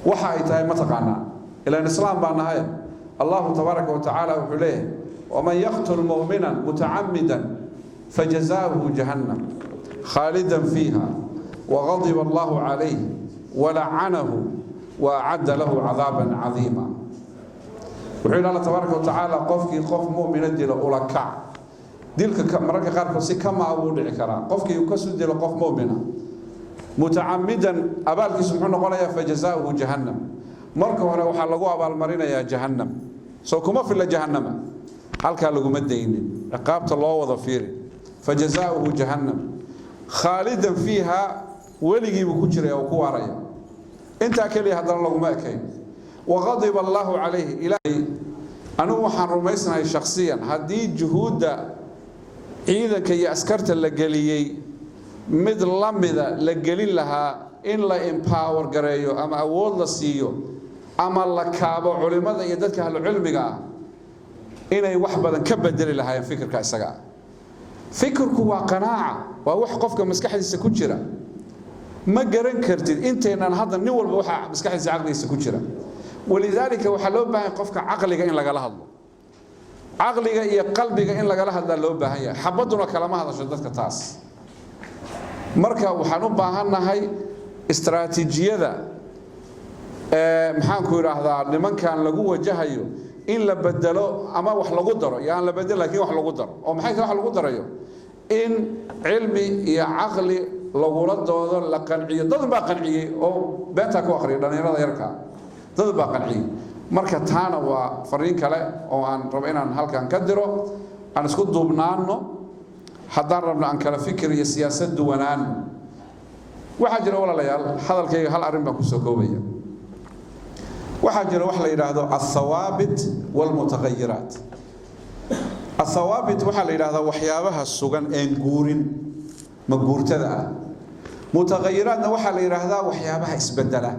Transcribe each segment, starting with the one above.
Waxa ay tahay ma taqaanaa? Ilaan islaam baa nahay. Allahu tabaaraka wa tacaala wuxuu leeyahay: "Waman yaqtul mu'minan mutacamidan fajazaauhu jahannam khaalidan fiiha waqadiba Allahu calayh walacanahu waacadda lahu cadaaban cadiima." Wuxuu yidhi Alla tabaaraka wa tacaala: qofkii qof mu'mina dilo ula kac, dilka mararka qaarkood si kama buu dhici karaa, qofkii uu kasu dilo qof mu'mina mutacamidan, abaalkiisu muxuu noqonayaa? Fajazaauhu jahannam. Marka hore waxaa lagu abaalmarinayaa jahannam. Soo kuma filla jahannama, halkaa laguma daynin, ciqaabta loo wada fiiri. Fajazaauhu jahannam khaalidan fiiha, weligiibuu ku jiraya oo ku waaraya. Intaa keliya haddana laguma ekayn. Waqadiba Allaahu calayhi. Ilaahay, anigu waxaan rumaysnahay shakhsiyan, haddii juhuudda ciidanka iyo askarta la geliyey mid la mida la gelin lahaa in la empower gareeyo ama awood la siiyo ama la kaabo culimmada iyo dadka ahlucilmiga ah, inay wax badan ka bedeli lahaayeen fikirka isaga ah. Fikirku waa qanaaca, waa wax qofka maskaxdiisa ku jira. Ma garan kartid intaynan hadda nin walba waxaa maskaxdiisa, caqligiisa ku jira. Walidaalika waxaa loo baahan qofka caqliga in lagala hadlo, caqliga iyo qalbiga in lagala hadlaa loo baahan yahay. Xabadduna kalama hadasho dadka taas. Marka waxaan u baahannahay istaraatiijiyada, maxaanku idhaahdaa, nimankan lagu wajahayo in la bedelo ama wax lagu daro. Yo aan la bedel, lakin wax lagu daro. Oo maxay tahay wax lagu darayo? In cilmi iyo caqli lagula doodo, la qanciyo. Dad baa qanciyey oo beentaa ku akhriyay, dhallinyarada yarkaa dad baa qanciyey. Marka taana waa fariin kale oo aan rabo inaan halkan ka diro. Aan isku duubnaano haddaan rabno aan kala fikir iyo siyaasad duwanaano. Waxaa jira, walaalayaal, hadalkayga hal arrin baan kusoo koobaya. Waxaa jira wax la yidhaahdo althawaabit walmutagayiraat. Althawaabit waxaa la yidhahdaa waxyaabaha sugan een guurin, ma guurtada ah. Mutagayiraatna waxaa la yidhaahdaa waxyaabaha isbedela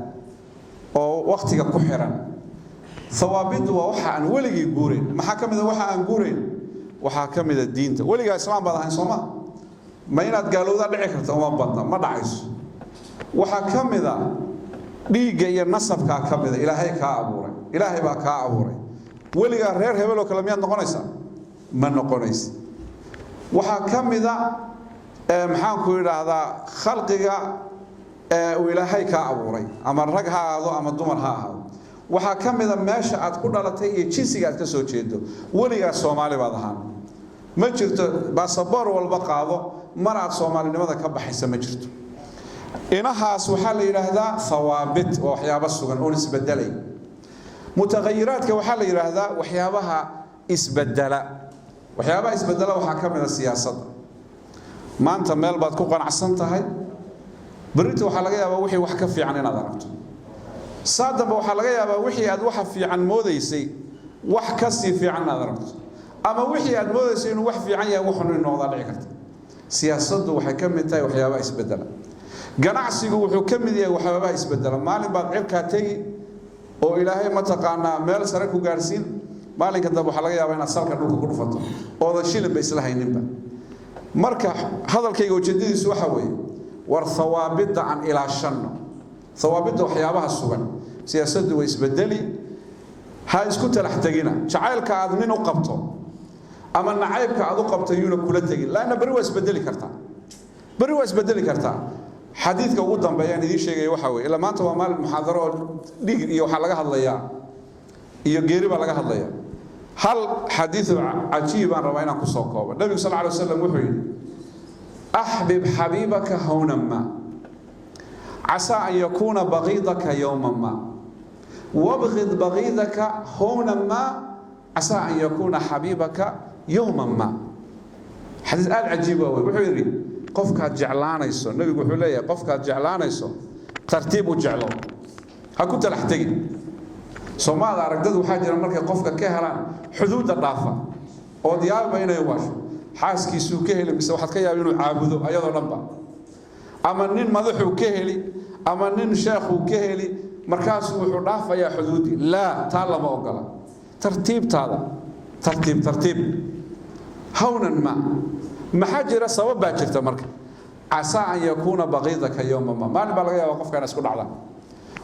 oo waktiga ku xiran. Thawaabiddu waa waxa aan weligii guurayn. Maxaa ka mid a waxa aan guurayn? Waxaa ka mid a diinta. Weligaa islaam baad ahayn, sooma? Ma inaad gaalowdaa dhici karta? Uma badna, ma dhacayso. Waxaa ka mid a dhiigga iyo nasabkaa ka mida. Ilaahay kaa abuuray, Ilaahay baa kaa abuuray. Weligaa reer hebel oo kale miyaad noqonaysaa? Ma noqonaysa. Waxaa ka mida, maxaanku idhaahdaa, khalqiga uu Ilaahay kaa abuuray, ama rag ha ahaado ama dumar ha ahaado. Waxaa ka mida meesha aad ku dhalatay iyo jinsiga aad ka soo jeedo. Weligaa Soomaali baad ahaan. Ma jirto baasaboor walba qaado, mar aad soomaalinimada ka baxaysa ma jirto. Inahaas waxaa la yidhaahdaa thawaabit, waa waxyaabo sugan oon isbedelay. Mutaqayiraadka waxaa la yidhaahdaa waxyaabaha isbedela. Waxyaabaha isbedela waxaa ka mid a siyaasadda. Maanta meel baad ku qanacsan tahay, berrito waxaa laga yaabaa wixii wax ka fiican inaad aragto. Saa dambe waxaa laga yaabaa wixii aad waxa fiican moodaysay wax ka sii fiican inaad aragto, ama wixii aad moodaysay inuu wax fiican yahay waxun inuu noqdaa dhici karta. Siyaasaddu waxay ka mid tahay waxyaabaha isbedela. Ganacsigu wuxuu ka mid yahay waxyaabaha isbedela. Maalin baad cirkaa tegi oo Ilaahay mataqaanaa meel sare ku gaadhsiin, maalinka dambe waxaa laga yaabaa inaad salka dhulka ku dhufato oodan shilinba isla hayninba. Marka hadalkayga ujeedadiisu waxa weeye: war thawaabidda aan ilaashanno, thawaabidda, waxyaabaha sugan. Siyaasaddu way isbedeli, ha isku talax tegina. Jacaylka aad nin u qabto ama nacaybka aad u qabto yuuna kula tegin, laanna berri waa isbedeli kartaa, berri waa isbedeli kartaa. Xadiidka ugu dambeeyaan idiin sheegaya waxaa weeye, ilaa maanta waa maalin muxaadaro oo dhig iyo waxaa laga hadlayaa iyo geeri baa laga hadlayaa. Hal xadiidu cajiib baan rabaa inaan kusoo koobo. Nabigu sal alay wasalam wuxuu yidhi: "Axbib xabiibaka hawnan ma, casaa an yakuuna bagiidaka yowman ma, wabqid bagiidaka hawnan ma, casaa an yakuuna xabiibaka yowman ma." Xadiis aada cajiib waa wey. Wuxuu yidhi: qofkaad jeclaanayso, nebigu wuxuu leeyahay, qofkaad jeclaanayso tartiib u jeclo, ha ku talax tegin. Soomaada aragdadu waxaa jira markay qofka ka helaan xuduudda dhaafa ood yaabba inay waasho. Xaaskiisuu ka heli, mise waxaad ka yaaba inuu caabudo ayadoo dhanba, ama nin madaxuu ka heli, ama nin sheekhuu ka heli, markaasuu wuxuu dhaafayaa xuduuddii. Laa, taa lama ogola. Tartiibtaada, tartiib tartiib, hawnan ma. Maxaa jira? Sabab baa jirta. Marka casaa an yakuuna baqiidaka yowma ma, maalin baa laga yaaba qofkaan isku dhacdaan.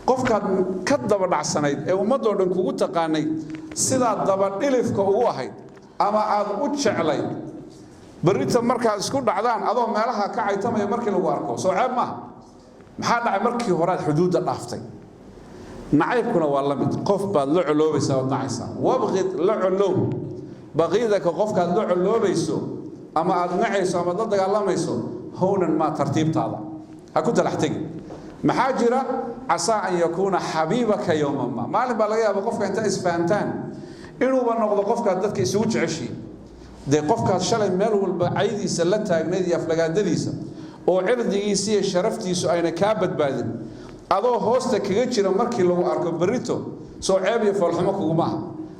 Qofkaad ka daba dhacsanayd ee ummadoo dhan kugu taqaanay sidaad dabadhilifka ugu ahayd ama aad u jeclayd, berrita markaad isku dhacdaan adoo meelaha ka caytamaya markii lagu arko, soo ceeb maaha? Maxaa dhacay? Markii hore aad xuduudda dhaaftay. Nacaybkuna waa la mid. Qof baad la coloobaysaa ood nacaysaa. Wabqid, la coloow, baqiidaka, qofkaad la coloobayso ama aad nacayso ama la dagaalamayso, hownan maa, tartiibtaada ha ku talax tegi. Maxaa jira? Casaa an yakuuna xabiibaka yowman ma. Maalin baa laga yaaba qofka intaa isfahantaan inuuba noqdo qofkaad dadka isugu jeceshiin. Dee qofkaad shalay meel walba caydiisa la taagnayd iyo aflagaadadiisa oo cirdigiisa iyo sharaftiisu ayna kaa badbaadin, adoo hoosta kaga jira markii lagu arko berrito, soo ceeb iyo foolxumo kuguma aha?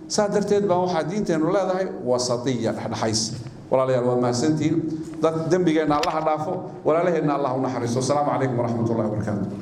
Saa darteed baa waxaa diinteennu leedahay wasatiya, dhexdhexays. Walaalayaal, waad mahadsantihiin. Dad dembigeenna Allaha dhaafo, walaalaheenna Allah u naxariisto. Asalaamu calaykum waraxmat ullahi wabarakaatu.